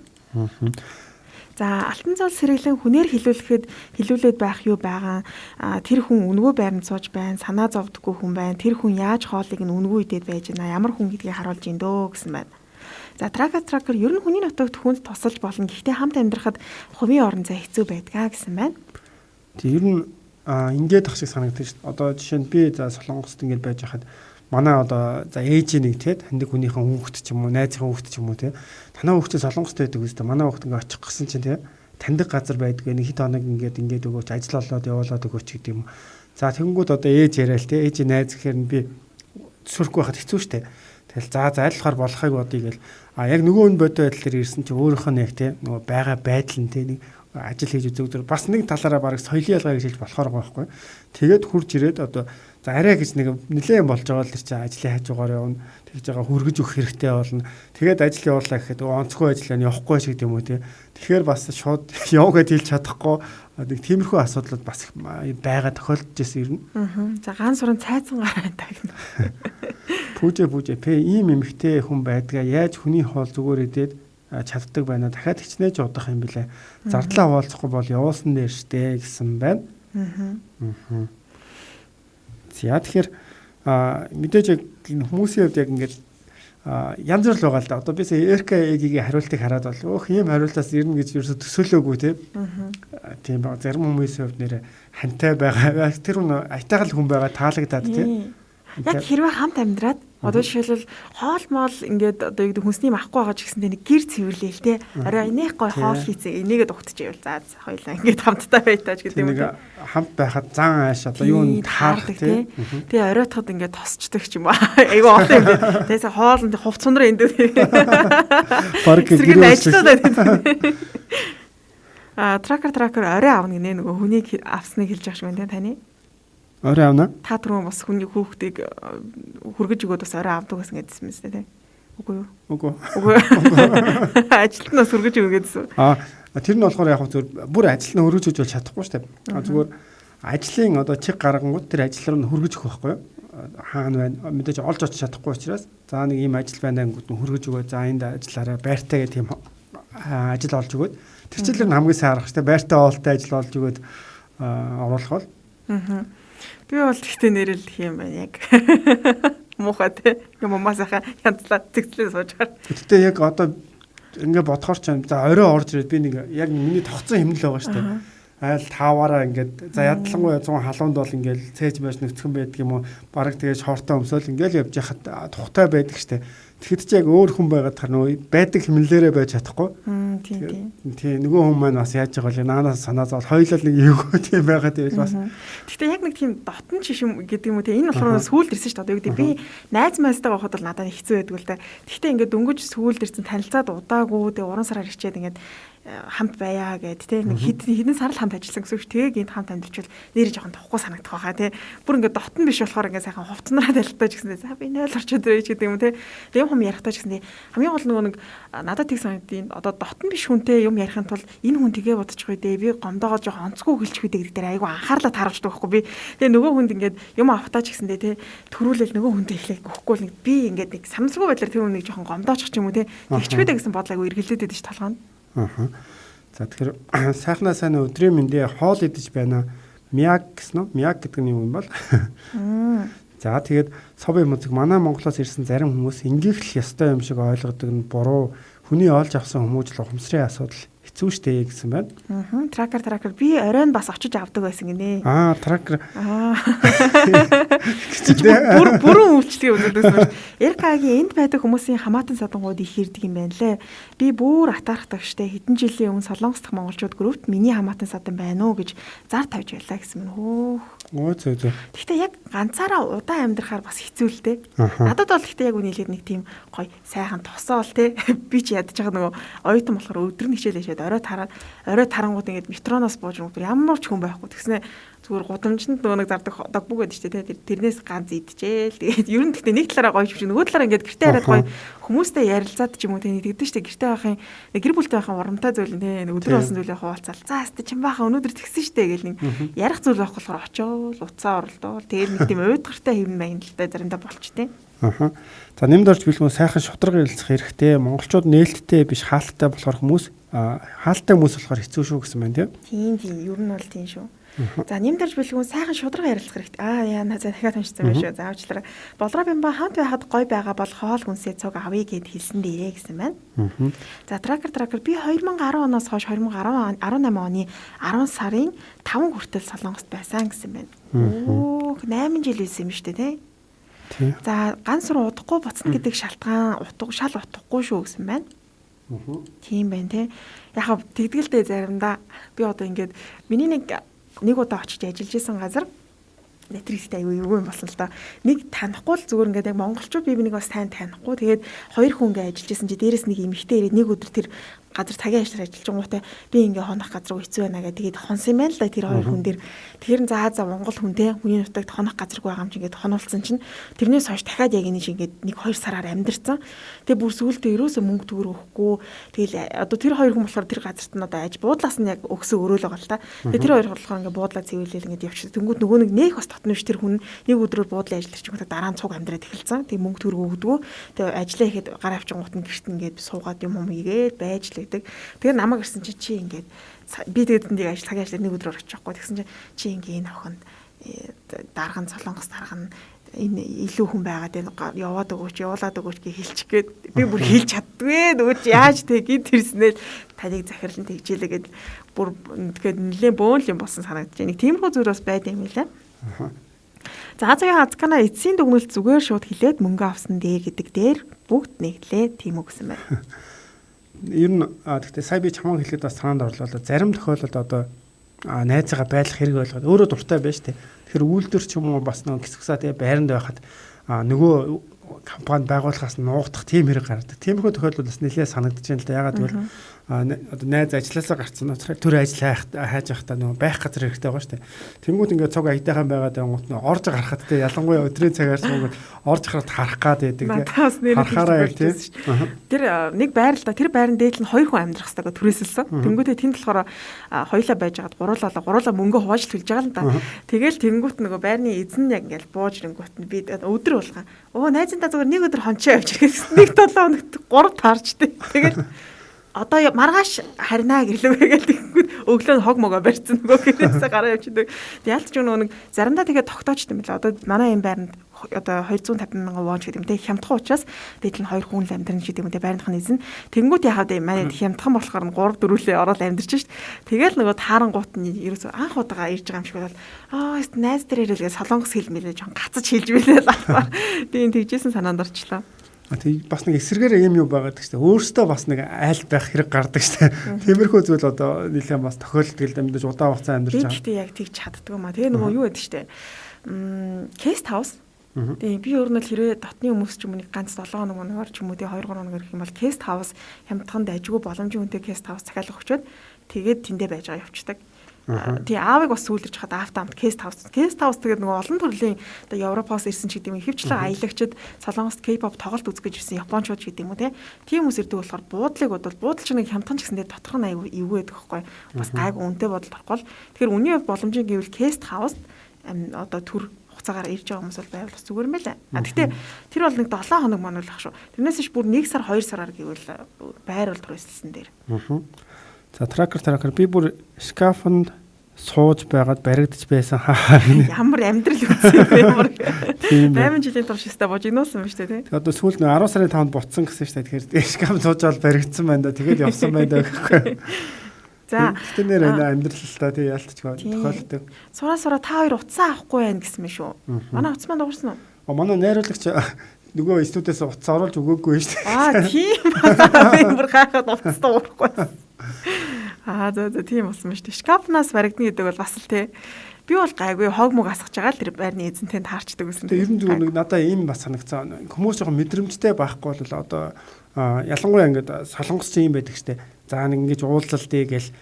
За алтан зуул сэргэлэн хүнээр хилүүлэхэд хилүүлээд байх юу байгаа тэр хүн үнгүй байранд сууж байна, санаа зовдөггүй хүн байна. Тэр хүн яаж хоолыг нь үнгүй идээд байж байна, ямар хүн гэдгийг харуулж ин дөө гэсэн байна. За тракер ер нь хүний нутагт хүнд тусалж болно. Гэхдээ хамт амьдрахад хувийн орон зай хэцүү байдгаа гэсэн байна. Тэг ер нь ингээд ах шиг санагдаж шүү дээ. Одоо жишээ нь би за Солонгост ингээд байж хахад манай одоо за ээж нэг те таньдаг хүнийхэн хүүхэд ч юм уу найзынхаа хүүхэд ч юм уу те танаа хүүхэд Солонгост байдаг үстэй манай хүүхэд ингээ очих гэсэн чинь те таньдаг газар байдаг нэг хэд хоног ингээд өгөөч ажил олоод явуулаад өгөөч гэдэг юм. За тэгэнгүүт одоо ээж яриа л те ээж найз гэхээр нь би зүсрэхгүй байхад хэцүү шттэ. Тэгэл за зайлхаар болохыг бодъё гэл а яг нөгөө нь бодит байдал дээр ирсэн чинь өөрийнх нь яг те нөгөө байгаа байдал нь те нэг ажил хийж үзэг зүр бас нэг талаараа бараг соёлын ялгаа гэж хэлж болохоор байгаа байхгүй. Тэгээд хурж ирээд одоо за арай гэж нэг нэлээд болж байгаа л тэр чинь ажлын хажуугаар явна. Тэгж байгаа хүргэж өгөх хэрэгтэй болно. Тэгээд ажил явуулаа гэхэд онцгой ажил нь явахгүй шиг юм уу те. Тэгэхээр бас шууд яв гэж хэлж чадахгүй нэг тиймэрхүү асуудлууд бас байгаа тохиолдож байсан юм. За ганц суран цайцан гараа тагна. Пүүжээ пэ ийм эмэгтэй хүн байдгаа яаж хүний хоол зүгээр идээд чаддаг байна. Дахиад хичнээн удах юм бэлээ. Зардлаа хуваалцахгүй бол явуулсан дээр штэ гэсэн байна. За тэгэхээр мэдээж яг хүмүүсийн хувьд яг ингээд янз бүр л байгаа л да. Одоо би сая Эрка Эгийн хариултыг хараад бол өөх ийм хариултаас ирнэ гэж ерөөсө төсөөлөөгүй те. Тийм ба зарим хүмүүсийн хувьд нэрэ хантай байгаа. Тэр хүн аятайхан хүн байгаа таалагдаад те. Яг хэрвээ хамт амьдраад одоо жишээлбэл хоол моол ингээд одоо юу гэдэг хүнсний махгүй байгаа ч гэсэндээ нэг гэр цэвэрлээл те. Арай энийх гой хоол хийцээ энийгээ дугтчихвэл за хоёлаа ингээд хамтдаа байтаач гэдэг юм уу. Хамт байхад зан ааш одоо юу н таарах те. Тэгээ оройтоход ингээд тосчдөг ч юм уу. Айгу олон юм те. Тэгээс хоолнд хувц сунраа энд. Бараг гэр ажиллаад байна. А тракер орой авна гинэ нөгөө хүнийг авсныг хэлж байгаа шиг байна те таны. Орой авна. Та түрүүн бас хүний хүүхдийг хүргэж өгөөд бас орой авдаг гэсэн гэдсэн мэт тий. Үгүй юу? Үгүй. Үгүй. Ажилт нь бас хүргэж өгөө гэдсэн. Тэр нь болохоор яг зүгээр бүр ажилт нь хөргөж өгч бол чадахгүй шүү дээ. Зүгээр ажлын одоо чиг гаргангууд тэр ажил руу хөргөж өгөх байхгүй юу? Хаана байна? Мэдээж олж очиж чадахгүй учраас за нэг ийм ажил байна гингүүд нь хөргөж өгөө. За энд ажиллаарай байртай гэх тийм ажил олж өгөөд тэр чиглэлээр нь хамгийн сайн арга шүү дээ. Байртай оолтой ажил олж өгөөд оруулах бол. Аа. Би бол гэхдээ нэрэл хийм байна яг. Муухай те. Юм масаха янзлаад зэгцлээ сууж байгаа. Гэтэ яг одоо ингээ бодохоор ч за орой орж ирээд би нэг яг миний тогтсон хэмнэл байгаа шүү дээ. Айл тааваараа ингээд за ядлангуй 100 халуунд бол ингээд цээж байж нүцгэн байдаг юм уу? Бараг тэгээ шортоо өмсөөл ингээд явж яхад тухтай байдаг шүү дээ. Тэгэхэд чи яг өөр хүн байгаад таар нөгөө байдаг хэмнэлээрээ байж чадахгүй. Тийм. Тийм нөгөө хүн маань бас яаж байгаа вэ? Наанаас санаа зовол хоёулаа нэг эвгүй тийм байгаад байвал бас. Гэхдээ яг нэг тийм дотн чиш юм гэдэг юм уу те. Энэ болохоор сүүлд ирсэн шүү дээ. Одоо юу гэдэг би найз майстайгаа байхад бол надад хэцүү байдаг л да. Гэхдээ ингээд дөнгөж сүүлд ирсэн танилцаад удаагүй тэгээ уран сараар ирчээд ингээд Хамт байя гэд те нэг хэдэн сар л хамт ажилласан гэсэн үг шүү. Тэгээ гинт хамт амьдчвал нэр жоохон тухгүй санагдах байхаа те. Бүр ингээд дотн биш болохоор ингээд сайхан хувцнараа талтай ч гэсэн за би 0 орчод ирэж гэдэг юм те. Юм хум ярихтаа ч гэсэн хамгийн гол нөгөө нэг надад тийг санагдیں۔ Одоо дотн биш хүнтэй юм ярихын тулд энэ хүн тгээ бодчих үү дээ. Би гомдоогоо жоохон онцгүй хэлчих үү гэдэг дээр айгүй анхаарлаа тааруулдаг байхгүй би. Тэгээ нөгөө хүнд ингээд юм авахтаа ч гэсэндээ те төрүүлэл нөгөө хүнтэй эхлэх өгөхгүй л нэг би ингээд нэг самсргүй байдлаар тэр хүнийг жоохон гомдоочих ч юм уу те. Тэгчихвээ дээ гэсэн бодол айгүй эргэлдээд байдаг ш толгойн. Аа. За тэгэхээр сайхнаа сайн өдрийн мэндээ хоол идэж байна. Мяг гэсэн үү? Мяг гэдэг нь юу юм бол? За тэгээд сов юм үзэг манай Монголоос ирсэн зарим хүмүүс ингэх л ёстой юм шиг ойлгодог нь буруу. Хүний олж авсан хүмүүжил ухамсарын асуудал хэцүү шттэ гэсэн байна. Аа. Тракер би оройн бас очиж авдаг байсан гинэ. Аа, тракер. Аа. Бүр бүрэн үйлчлэгээ үзүүлдэг байсан шүү. РК-гийн энд байдаг хүмүүсийн хамаатан садангууд их ирдэг юм байна лээ. Би бүр атаархдаг штэ. Хэдэн жилийн өмнө Солонгос дахь монголчууд группт миний хамаатан садан байна уу гэж зар тавьж байлаа гэсэн мэн хөөх. Өө зөө зөө. Гэхдээ яг ганцаараа удаан амьдрахаар бас хэцүү л дээ. Надад бол гэхдээ яг үнийг хэлээд нэг тийм гоё сайхан тосоол те. Би ч ядаж байгаа нөгөө оюутан болохоор өдөр нь хичээл хичээд орой тараад орой тарангууд ингээд метроноос бууж бүр ямар ч хүн байхгүй. Тэгснэ зүгээр гудамжинд нөгөө нэг зардаг дог бүх гэдэг чинь те. Тэрнээс ганц идчихээл. Тэгээд ер нь гэхдээ нэг талаараа гоё юм шиг нөгөө талаараа ингээд гэртээ хараад гоё хүмүүстэй ярилцаад ч юм уу те тэгдэж штэ гэртээ байхын гэр бүлтэй байхын урамтай зүйл нь те өдөр болсон зүйлээ хуваалцаал. За хэвээ чин баахан өнөөдөр тэгсэн штэ гэл нэг ярих зүйл байхгүй болохоор очиол утсаа оролдоол тэгээд нэг тийм уйдгартай хэвэн маягналтай заримдаа болчтой. Аа. За нэмд орж бэлгүүн сайхан шударга ярилцах хэрэгтэй. Монголчууд нээлттэй биш хаалттай болохоор хүмүүс хаалттай хүмүүс болохоор хэцүү шүү гэсэн байна тийм. Тийм тийм ер нь бол тийм шүү. За нэмд орж бэлгүүн сайхан шударга ярилцах хэрэгтэй. Аа яа за дахиад уншсан байх шүү. За уучлаарай. Болроо бимба хамт байхад гой байгаа бол хоол хүнсээ цуг авъя гэд хэлсэн дээрээ гэсэн байна. За тракер би 2010 оноос хойш 2018 оны 10 сарын 5 хүртэл Солонгост байсан гэсэн байна. Өөх 8 жил байсан юм шүү дээ тий. За ганц руу удахгүй буцна гэдэг шалтгаан утга шал утгагүй шүү гэсэн байна. Тийм байна тий. Яг тэгдэлтэй заримдаа би одоо ингээд миний нэг удаа очиж ажиллаж исэн газар нэтрэгтэй аюу юу юм болсон л да. Нэг танихгүй л зүгээр ингээд яг монголчууд би бинийг бас сайн танихгүй. Тэгээд хоёр хүн ингээд ажиллаж исэн чи дээрэс нэг эмэгтэй ирээд нэг өдөр тэр газар цагийн ажлаар ажиллаж гингуутай би ингээ хонох газар хэцүү байна гэх тэгээд хонсон юм байна л да тэр хоёр хүн дээр. Тэгэхээр за монгол хүн те хүний нутагт хонох газаргүй байгаа юм чи ингээд хонуулсан чинь тэрнээс хойш дахиад яг энэ шиг ингээд 1-2 сараар амьдэрсэн. Тэгээ бүр сүүлдээ ерөөсөө мөнгө төгрөг өгөхгүй. Тэгэл одоо тэр хоёр хүн болохоор тэр газарт нь одоо аж буудлаас нь яг өгсөн өрөөл байгаа л та. Тэгээ тэр хоёр болохоор ингээ буудлаа цэвэрлээл ингээд явчихсан. Тэнгүүд нөгөө нэг нэх бас дотно биш тэр хүн нэг өдрөөр буудлын ажил чинь дараа нь цуг амьдраад эхэлсэн. Тэг мөнгө төгрөг өгдөгөө. Тэгээ ажиллаа ихэд гар авчингууд нь гэрт ингээд суугаад юм хийгээд байж л байдаг. Тэгээ намайг ирсэн чи чи ингээд би тэгээд нэг ажил цагийн ажлаар нэг өдрөөр очихгүй. Тэгсэн чи чи ингээ энэ охинд дарга нь Солонгос дарга нь энэ илүү хүн байгаад энэ яваад өгөөч явуулаад өгөөч гэж хэлчих гээд би бүр хэлж чаддгүй нөгөө чи яаж тэг гинт ирснээр таныг захирлан тэгжээлээ гэд бүр тэгэхээр нэлээд бөөн юм болсон санагдаж байна. Нэг тиймэрхүү зүйл бас байд юм лээ. За цагийн Азкана эцсийн дүгнэлт зүгээр шууд хэлээд мөнгө авсан дээ гэдэг дээр бүгд нэгдлээ тийм үү гэсэн байна. Ер нь гэхдээ сая би чамайг хэлэхэд бас санаанд орлоо. Зарим тохиолдолд одоо найзаагаа байлах хэрэг ойлгоод өөрөө дуртай байж тээ. Тэгэхээр үйлдвэр ч юм уу бас нөгөө гисгсаа тэгээ байранд байхад нөгөө компани байгуулахаас нуугдах тийм хэрэг гардаг. Тиймэрхүү тохиолдол бас нэлээд санагдаж байна л да. Ягаад гэвэл одоо найз ажилласаа гарцсан учраас төр ажил хайж байхдаа нөгөө байх газар хэрэгтэй байгаа шүү дээ. Тэнгүүд ингээд цуг аятайхан байгаад байнгут нөгөө орж гарахад те ялангуяа өдрийн цагаар суугаад орж гарахад харах гад байдаг те. Харахаараа те. Тэр нэг байр л да тэр байран дээд нь хоёр хүн амьдрах хэрэгтэй түрээсэлсэн. Тэнгүүтээ тэнд болохоор хоёулаа байж байгаад гуруулаа мөнгө хувааж төлж байгаа л да. Тэгэл тэнгүүт нөгөө байрны эзэн яг ингээд бууж ирэнгүүт нь би өдөр болгон өө найзантаа зүгээр нэг өдөр хончоо явж ирэх. Нэг 7 хоногт 3 таарч те. Тэгэл одоо маргааш харина гэрлээ гээл тэгэнгүүт өглөө нь хог могоо барьсан нөгөө гэрээсээ гараа явчихдаг. Ялт ч нөгөө нэг заримдаа тэгээд тогтоочт юм байна. Одоо манай энэ байранд одоо 250 мянган вон ч гэдэг юм те хямдхан учраас дээдл нь хоёр хүн л амьдрна гэдэг юм те байрных нь эзэн. Тэнгүүт яхав дээ манай хямдхан болохоор нь 3 4-лээ ороод амьдрч шít. Тэгэл нөгөө таарангуут нь ерөөсөө анх удаага ирж байгаа юм шиг бол аа найз дээр ирэл гэж солонгос хэл мэлээ жоон гацаж хэлж билээ л албаар. Би энэ тэгжсэн санаанд орчлоо. Тэг бас нэг эсрэгээр юм юу байгаад гэдэг чинь өөрөөсөө бас нэг айл байх хэрэг гардаг штэ. Тиймэрхүү зүйл одоо нэлээд бас тохиолддог л да мэдээж удаан хугацаа амьдарч байгаа. Гэхдээ яг тэгж чаддгүй маа. Тэгээ нөгөө юу гэдэг штэ. Кест хаус. Тийм би өөр нь л хэрвээ дотны хүмүүс ч юм уу нэг ганц 7 хоног моногоор ч юм уу тий 2 3 хоногор гэх юм бол guest house хямдхан дайжгүй боломжийн үнэтэй guest house захиалга өгчөөд тэгээд тэндээ байж байгаа явцдаг. Тий аавыг бас сүүлэрч хаад аавтай хамт guest house. Guest house тэгээд нөгөө олон төрлийн одоо Европоос ирсэн ч гэдэг юм ихэвчлэн аялагчид Солонгост K-pop тоглолт үзэх гэж ирсэн японочууд ч гэдэг юм уу тий. Тийм хүмүүс ирдэг болохоор буудлыг бодвол буудал ч нэг хямдхан ч гэсэндээ доторх нь аюу эвгүй байдаг байхгүй. Бас гайгүй үнэтэй бодолд орохгүй л. Тэгэхээр үнийн хувьд боломжийн гэвэл guest house одоо төр хугацаагаар ирж байгаа хүмүүс бол байвал бас зүгээр юм байлаа. А тэгтээ тэр бол нэг 7 хоног мануулах шүү. Тэрнээс иш бүр 1 сар 2 сараар гэвэл байр бол түрээсэлсэн дээр. За тракер би бүр шкафанд сууж байгаад баригдаж байсан. Ямар амьдрал үзсэн бэ ямар. 8 жилийн турш өстой божигнуулсан ба шүү дээ тий. Одоо сүүлд 10 сарын 5-нд буцсан гэсэн шүү дээ. Тэгэхээр шкаф сууж бол баригдсан байна да. Тэгээд явсан байна да гэхгүй. За тэр нэр энэ амьдрал л та тий ялтчгүй тохиолддог. Сураа та хоёр утсаа авахгүй байх гэсэн юм шүү. Манай утас маань дуурсан уу? Манай найруулагч нөгөө студиэс утас оруулж өгөөгүй шүү дээ. Аа тийм байна. Би бүр гайхаад утас дуурахгүй. Аа зөө тийм болсон ба шүү дээ. Шкафнаас баригдана гэдэг бол бас л тий. Би бол гайгүй хог мөг асгаж байгаа л тэр байрны эзэнтэй таарчдаг гэсэн. Тэр ер нь зүгээр нэг надаа ийм бас санагцсан. Хүмүүс жоохон мэдрэмжтэй байхгүй бол одоо ялангуяа ингээд солонгос чинь юм байдаг штэ. За нэг ингэж уулзалтыг гэл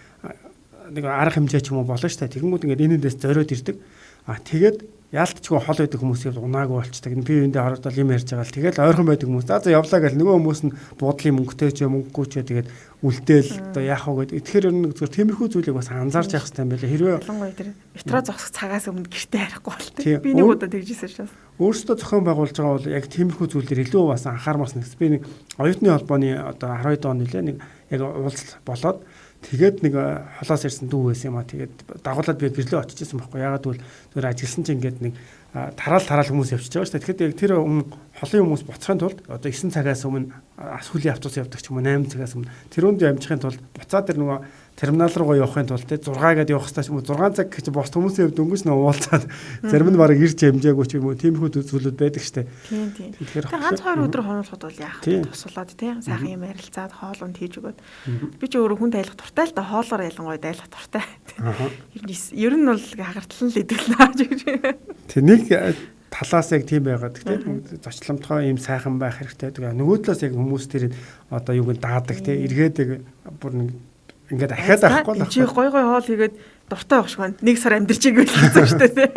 нэг арга хэмжээ ч юм уу болно штэ. Тэгэнгүүт ингээд энэ дэс зориод ирдэг. А тэгээд яалтчгүй хол байдаг хүмүүсийг унаагүй болчдаг. Би эндээ хараад юм ярьж байгаа л тэгэл ойрхон байдаг хүмүүс. За явлаа гэл нөгөө хүмүүс нь буудлын мөнгөтэй ч мөнгөгүй ч тэгээд үлдээл одоо яах вэ гэдэг. Тэгэхээр ер нь зүгээр тиймэрхүү зүйлийг бас анзаарч явах хэрэгтэй юм байна лээ. Хэрвээ ялангуяа тэр метро зогсох цагаас өмнө гэртээ харахгүй бол тийм. Би нэг удаа тэгжсэн шээс. Өөрсдөө зохион байгуулж байгаа бол яг тиймэрхүү зүйлээр илүү бас анхаармаар санагц. Би нэг оюутны холбооны одоо 12 он нэлээ нэг яг уулзалт болоод тэгээд нэг холоос ирсэн дүү байсан юм а. Тэгээд дагуулад би гэрлөө очиж исэн байхгүй. Ягаад гэвэл зүгээр ажилласан чинь ингээд нэг тараал хүмүүс явчихж байгаа шүү дээ. Тэгэхээр яг тэр холын хүмүүс буцахын тулд одоо 9 цагаас өмнө сүүлийн автобус явдаг ч юм уу 8 цагаас өмнө тэрүүнд амжихын тулд буцаад тэр нөгөө терминал руугаа явахын тулд те 6 гээд явах хэрэгтэй ч юм уу 6 цаг гэж бос хүмүүсийн хувьд дөнгөж нөө уулзаад зарим нь бараг ирж амжаагүй ч юм уу тиймэрхүү зүйлүүд байдаг штэ. Тийм. Тэгэхээр ганц хоёр өдөр хонуулахад бол яах вэ? Тусуулаад те сайхан юм ярилцаад хоол унд хийж өгөөд. Би ч өөрөө хүн тайлах дуртай л да, хоолоор ялангуяа дайлах дуртай. Ер нь бол хагартлан л идэл наа гэж. Тэг нэг талаас яг тийм байгаад тийм зочломтгой ийм сайхан байх хэрэгтэй. Тэгээ нөгөө талаас яг хүмүүс тэр одоо юуг нь даадаг тийм эргээд бүр нэг ингээд ахиад авахгүй л чи гой гой хоол хийгээд дуртай байх шиг байна. Нэг сар амьдарч игээл гэсэн шүү дээ тий.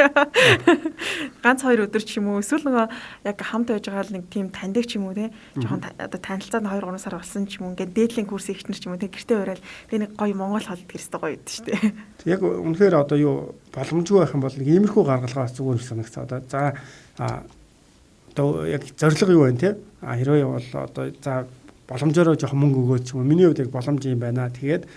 Ганц хоёр өдөр ч юм уу эсвэл нөгөө яг хамт байж байгаа л нэг тийм таньдаг ч юм уу тий. Жохон одоо танилцаад 2 3 сар болсон ч юм уу ингээд дээдлийн курсын ихнэр ч юм уу тий гэртээ уриал тэгээ нэг гоё монгол хоол идэх хэрэгтэй гоё идэв шүү дээ. Яг үнэхээр одоо юу боломжгүй байх юм бол нэг иймэрхүү гаргалгаа бас зүгээр санагцаа. Одоо за одоо яг зорилго юу вэ тий? А хэрвээ бол одоо за боломжоор жоохон мөнгө өгөөд ч юм уу. Миний хувьд яг боломж юм байна. Тэгээд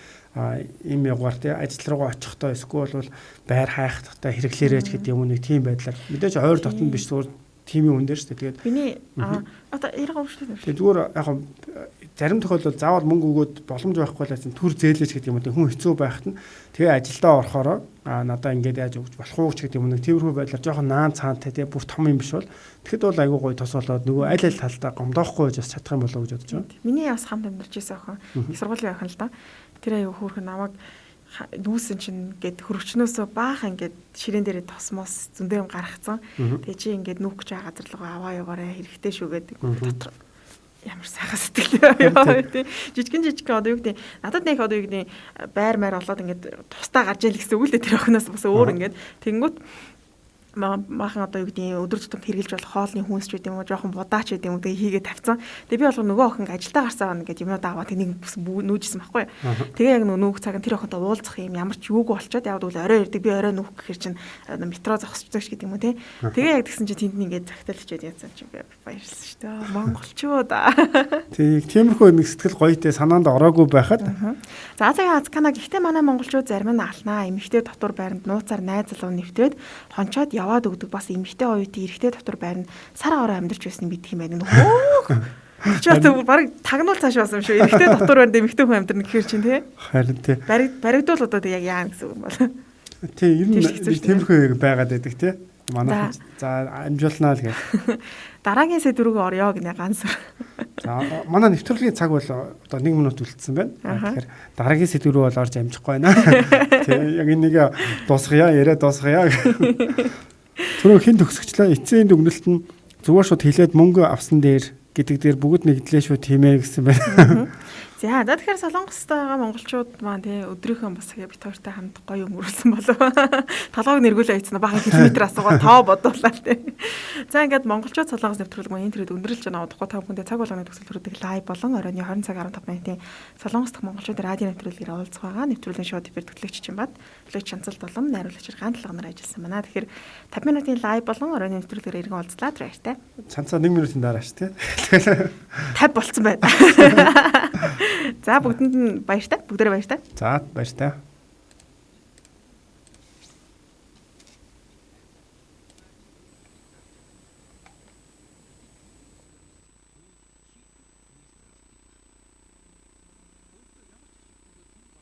ийм явгаар тий ажил руугаа очихдоо эсвэл бол байр хайхдаа хэрэглээрэж гэдэг юм уу нэг тийм байдлаар мэдээж ойр дотно биш зүгээр тийм юм дээр шүү дээ. Тэгээд миний одоо яриага өөрчлөлт. Тэгээд зүгээр яг зарим тохиолдолд заавал мөнгө өгөөд боломж байхгүй л байсан төр зээлэж гэдэг юм уу хүн хэцүү байхад нь тэгээ ажилдаа орохороо надаа ингээд яаж өгч болох уу ч гэдэг юм нэг тиймэрхүү байдлаар жоохон наан цаантай тэгээ бүр том юм биш бол тэгэхэд бол айгүй гоё тос болоод нөгөө аль аль талдаа гомдоохгүй байж бас чадах юм болоо гэж бодож байна. Миний бас хамт амьдарч байсан охин их сургуулийн охин л да. Тэр аюу хөөрхөн намайг нүүсэн чинь ингээд хөрвчнөөсөө баахан ингээд ширээн дээрээ тосмоос зөндөө юм гаргацсан. Тэгээ чи ингээд нүүх гэж байгаа газар руугаа аваа яваарай хэрэгтэй шүү гэдэг дотор ямар сайхан сэтгэл яа тий. Жижигэн жижигэн одоо юу гэдэг надад нэг одоо юу гэдэг байр маяр олоод ингээд тусдаа гарч ял гэсэн үг л дээ тэр охиноос бас өөр ингээд тэгэнгүүт maaхан одоо юу гэдэг өдөр тутамд хэрглэж болох хоолны хүнс ч гэдэг юм уу жоохон будаач гэдэг юм уу тэгээ хийгээ тавьсан. Тэгээ би болохоор нөгөө охин ажилдаа гарсан байгаа ингээд юмнууд аваад нэг нүүжсэн байхгүй. Тэгээ яг нөгөө нүүх цаг нь тэр охинтой уулзах юм ямар ч юугүй болчоод яг бол орой ирдэг би орой нүүх гэхэр чинь метро зогсчихдаг ч гэдэг юм уу тий. Тэгээ яг тэгсэн чинь тэнд нь ингээд цагтал хичээд яцсан чинь би баярлсан шүү дээ. Монголчууд. Тий, тиймэрхүү нэг сэтгэл гоётэй санаанд ороогүй байхад. За за Азкана гэхдээ манай монголчууд зарим нь алнаа эмэгтэй дотор байранд нууцаар найз залуу нэвтрээд хончоод яваад өгдөг бас эмэгтэй оюутан эрэгтэй дотор байранд сар аваа амьдарч байсан мэдэх юм байна. Хөөх. Чи одоо баг тагнуул цааш болсон юм шүү. Эрэгтэй дотор байранд эмэгтэй хүн амьдарна гэхэр чинь тий. Харин тий. Баригдуул одоо яг яа гэсэн үг юм бол. Тий, ер нь тиймэрхүү байгаад байдаг тий. Манайхан за амжуулнаа л гэх. Дараагийн сэдв рүү орё гинэ ганц. За манай нэвтрүүлгийн цаг бол одоо 1 минут үлдсэн байна. Тэгэхээр дараагийн сэдв рүү бол орж амжихгүй байна. Тий, яг энийг дуусгая, яриа дуусгая. Түрүү хин төгсгчлээ. Эцсийн дүгнэлт нь зүгээр шууд хилээд мөнгө авсан дээр гэдэг дээр бүгд нэгдлээ шүү тийм ээ гэсэн байна. За тэгэхээр Солонгост байгаа монголчууд маань тий өдрийнхөө бас бит хоёртой хамт гоё өнгөрүүлсэн болов. Толгойг нэргүүлээ хийцэн бахан километр асуугаа тоо бодуулаа тий. За ингээд монголчууд Солонгос нэвтрүүлэг маань энэ төрөд өндөрлж байгаа удахгүй та бүхэндээ цаг болгоны төгсөл хүрдэг лайв болон оройн 20 цаг 15 минутын Солонгос дахь монголчууд радио нэвтрүүлгээр уулзах байгаа. Нэвтрүүлгийн шууд эфир хөтлөгч Чимбат, хөтлөгч Чанцал болон найруулагч Гантлага нар ажилласан байна. Тэгэхээр 50 минутын лайв болон оройн нэвтрүүлгээр иргэн уулзлаа. Тэр баяртай. Чанцаа 1 минутын дараа ш тий. 50 болцсон байна. За бүгдэнд нь баяртай. Бүгдээрээ баяртай. За баяртай.